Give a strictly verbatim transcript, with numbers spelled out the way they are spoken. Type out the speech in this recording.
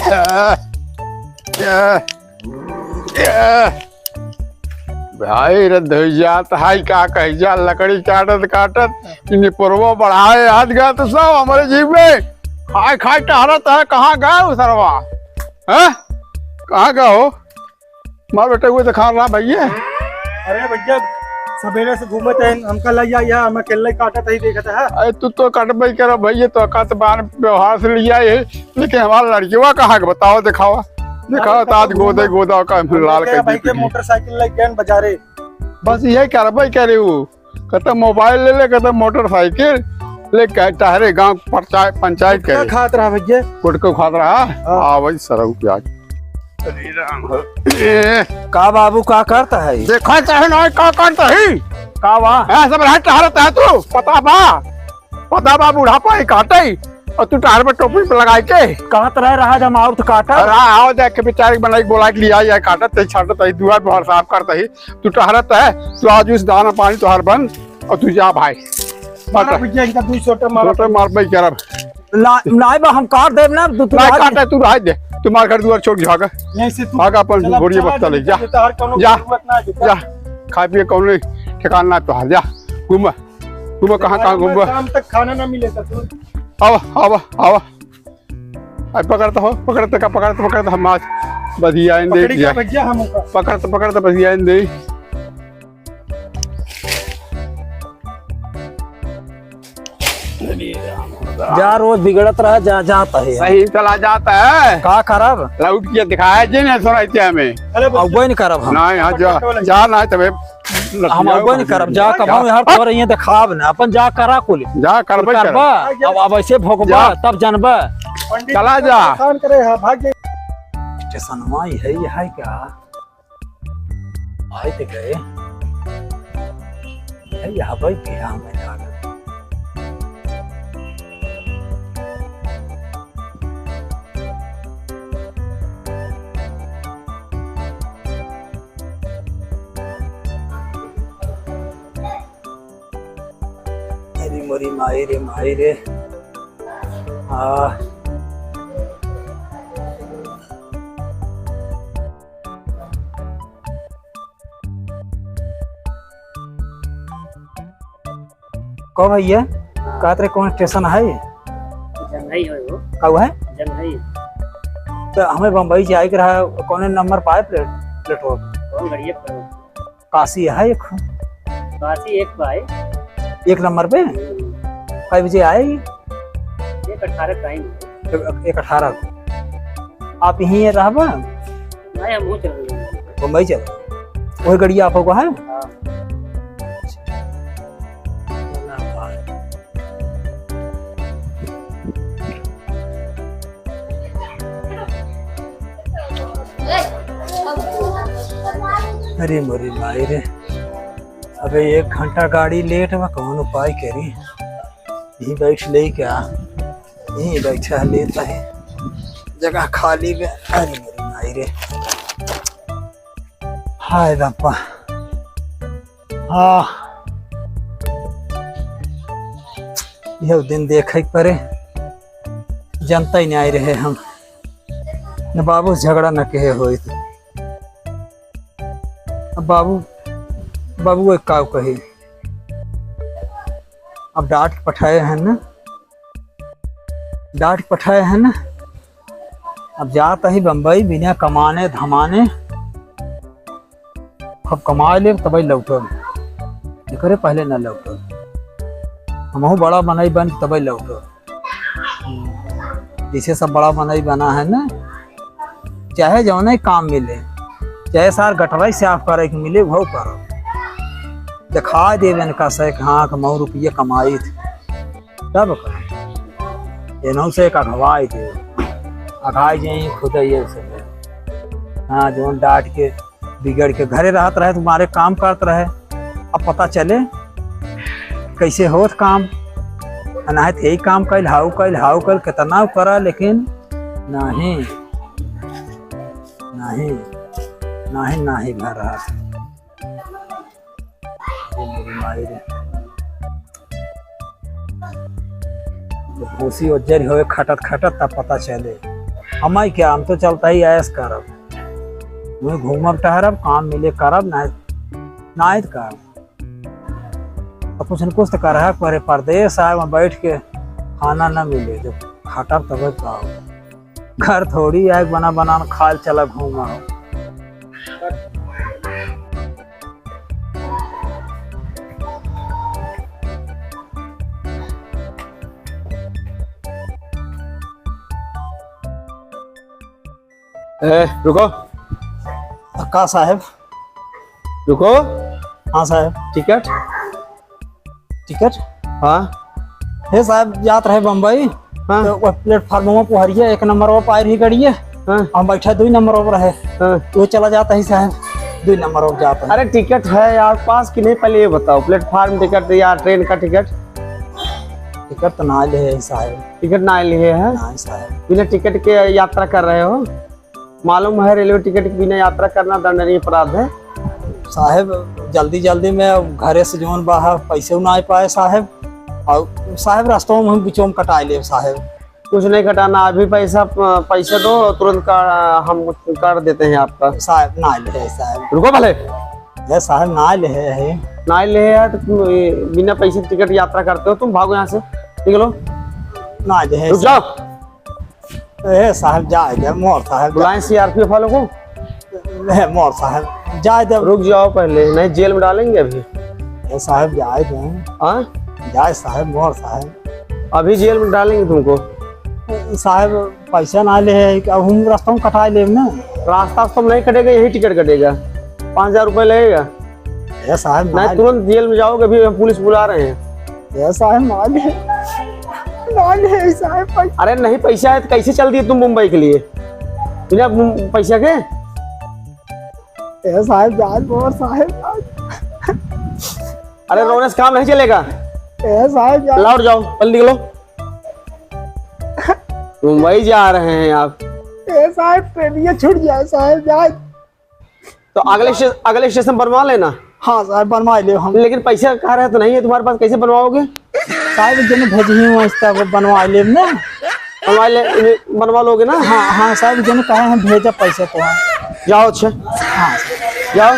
ए, ए, ए। भाई रे धोइया, त हाई का कही जा, लकड़ी काटत काटत, इन्हें पुरवा बढ़ाए हाथ गया तो सब हमारे जीव में खाए खाए टहरत है। कहाँ गया वो सरवा? हैं? कहाँ गया हो? मार बेटे, वो दिखा रहा भैया। अरे भैया, सवेरे से घूमत है, हमका लइ आया, हम अकेले काटत ही देखत है। अरे तू तो कटबे करो भैया, तो का तो बान व्यवहार से लिया है, लेकिन हमारा लड़किवा कहाँ के बताओ, दिखावा, दिखावा, अरे तो आज गोदे गोदा का हम लाल कर भाई दी के तुझे। मोटरसाइकिल लेके गए बाजारे। बस यही करबे करे वो, कतौ मोबाइल ले ले, कतौ मोटरसाइकिल ले, के टहरे गांव पंचायत, पंचायत गुटखा करे। खात रहा भैया। गुटखा खात रहा? हाँ। हाँ भाई, सरऊ प्याज। अरे राम हो। ए। का बाबू, का करत है? देखत है ना, का करत है? का बा? हाँ, सब रहा टहरत है तू, पता बा? पता बा, बुढ़ापा ही काटे, और तू टहर में टोपी पे लगाए के। कहत रहे रहा जब और तो काटा। अरे आओ देख के बेचारे के बनाई के बोला के लिया, या काटत है, छाटत है, दुआर बाहर साफ करत है। तू टहरत है, तू आज उस दाना पानी तोहार बंद, और तू जा भाई। मारा भैया, इनका दू सोटा मारा। सोटा मार भाई करब। ना, नाई बा, हम काट देब ना, तू, तू नाई रह काटे, तू रह दे। तू मार घर दुआर छोड़ के भागा। यहीं से तू भागा अपन चला, बोरिया चला, बस्ता ले, जा। जा, हर कोनो जा, जरूरत ना है, जा। जा। खाए पिए कौनो ठिकाना ना तोहार, जा। घूम, घूम, कहाँ, कहाँ घूमबा? शाम तक खाना ना मिले तो तू। आवा, आवा, आवा। अब पकड़त हो, पकड़त का, पकड़त, पकड़त हम आज बधियाइन दे पकड़ी दिया। का भैया हम ओका? पकड़त, पकड़त बधियाइन दे। जा, रोज बिगड़त रहा, जा, जात है। सही चला जात है। का करब? लौट के दिखाया जे नहीं सुनाई थे हमें। अरे अब वही नहीं करब हम। नहीं, हाँ, जा, जा, नहीं तबे हम अब वही नहीं करब, जा, कब हम यहाँ तोरे ये दिखाब ना, अपन जा करा कुल। जा, करबे करब। करबा, अब, अब ऐसे भोगबा, जा। तब जानबा। पंडित चला जी जा। परेशान करे है, भाग जाए। स्टेशनवा यही है क्या? आए तो गए। यही हवाई के यहाँ में जाना। अरे मोरी माई रे, माई रे। आ। कहो भैया, कहत रहे कौन स्टेशन है? जंघई है वो। कऊ है? जंघई। तो हमें बम्बई जाए के रहा, कौन नंबर पाए प्लेट, प्लेटफॉर्म? कौन गड़िया पर? काशी है एक। काशी एक पे है। एक नंबर पे? हम्म। कै बजे आए? एक अठारह टाइम। एक, एक अठारह को। आप यहीं रहबा? नहीं, हम चल रहे हैं। बम्बई चल। वही गड़िया आप होगा है? हाँ। अरे मोरी माई रे, अबे एक घंटा गाड़ी लेट बा, कौन उपाय करी? यहीं बैठ ले क्या? यहीं बैठा लेता है, जगह खाली बे। अरे मोरी माई रे, हाय बापा। हाँ, यह दिन देखे के परे, जनता ही नहीं आए रहे हम, न बाबू से झगड़ा न कहे होई तो। अब बाबू, बाबू एक काव कही, अब डांट पठाए हैं ना, डांट पठाए हैं ना, अब जात ही बम्बई बिना कमाने धमाने, अब कमाए लेब तबे लौटब, एकरे पहले न लौटब। हमहू बड़ा मनई बन तबे लौटब। हम्म, जैसे सब बड़ा मनई बना है ना, चाहे जौने काम मिले, चाहे सार गटरई साफ करे के मिले, वो करो। दिखा देवे इनका से कि हाँ, कि मऊ रुपये कमाई थे। तब का? एनहू से एक अघवाई दे, अघाई जाई खुद ये से। हाँ, जौन डांट के बिगड़ के घरे रहत रहे, तुम्हारे काम करत रहे। अब पता चले कैसे होत काम, अनाहित यही काम कैल, हाउ कैल, हाउ कैल, कितना करा, लेकिन नहीं, नहीं, नहीं, नहीं घर रहा। अरे मेरी माई रे। जब भूसी उज्जर होए खटत खटत तब पता चले। हमाई क्या, हम तो चलता ही ऐश करब, वहीं घूमब टहरब, काम मिले करब, नाहीं, नाहीं तो का। अब कुछ न कुछ तो करहा परे, परदेस आए, वहाँ बैठ के खाना न मिले, जब खटब तबे का हो। घर थोड़ी आए बना बना न खाल चला घूमा हो। ए, रुको। का साहेब? रुको। हाँ साहेब। टिकट? टिकट? हाँ। हे साहेब, जात रहे बम्बई, हाँ। तो वो प्लेटफार्म में पुहरिया एक नंबर पर आए रही गड़िया। हाँ। हम बैठा दुई नंबर पर रहे। हाँ। वो चला जाता ही साहेब, दुई नंबर पर जाता है। अरे टिकट है यार पास कि नहीं, पहले ये बताओ, प्लेटफार्म टिकट या ट्रेन का टिकट? टिकट तो ना ले है साहेब। टिकट ना ले है? ना साहेब। बिना टिकट के यात्रा कर रहे हो? मालूम है रेलवे टिकट के बिना यात्रा करना दंडनीय अपराध है। साहेब, जल्दी जल्दी में घरे से जौन बा, पैसे ना आ पाए साहेब, और साहेब रास्तों में हम बिचों में कटाए लेब साहेब। कुछ नहीं कटाना, अभी पैसा, पैसा दो, तुरंत का, हम कर देते हैं आपका। साहेब, ना ले साहेब। रुको भले। ए साहेब, ना ले है। ना ले है तो तुम, ए, बिना पैसे टिकट यात्रा करते हो तुम, भागो यहाँ से, निकलो। ना ले है रुक साहेब। जाओ। ए साहेब, जाए दे, मोर साहेब, बुलाएं सीआरपीएफ वालों को। ए, मोर साहेब, जाए दे। रुक जाओ पहले, नहीं जेल में डालेंगे अभी। ए साहेब, जाए दे। हाँ? जाए साहेब, मोर साहेब। अभी जेल में डालेंगे तुमको। ए, साहेब, पैसा ना ले है, अब हम रास्ता में कटाए लेब ना। रास्ता तो नहीं कटेगा, यही टिकट कटेगा, पाँच हजार रुपये लगेगा। ए साहेब, नहीं, ना तुरंत जेल में जाओगे, अभी हम पुलिस बुला रहे हैं। ए साहेब, ना ले, ना ले, साहेब, पैसा। अरे नहीं, पैसा है तो कैसे चल दिए तुम मुंबई के लिए बिना मुं-, पैसा के? ए साहेब, जान मोर साहेब, जान। अरे रोने से काम नहीं चलेगा। ए साहेब, जान। लौट जाओ, पहले निकलो। मुंबई जा रहे हैं आप। ए साहेब, ट्रेनिया छूट जाए साहेब, जान। तो अगले स्टे-, अगले स्टेशन बनवा लेना। हाँ साहेब, बनवा लेब हम। लेकिन पैसा कहा रहे तो नहीं है तुम्हारे पास, कैसे बनवाओगे? साहेब, जने भेजी हूँ, इस तरह बनवा लेब ना। बनवा ले, बनवा लोगे ना? हाँ, हाँ साहेब, जने कहे हैं भेजा पैसा तो है। जाओ, अच्छा। हाँ साहेब। जाओ।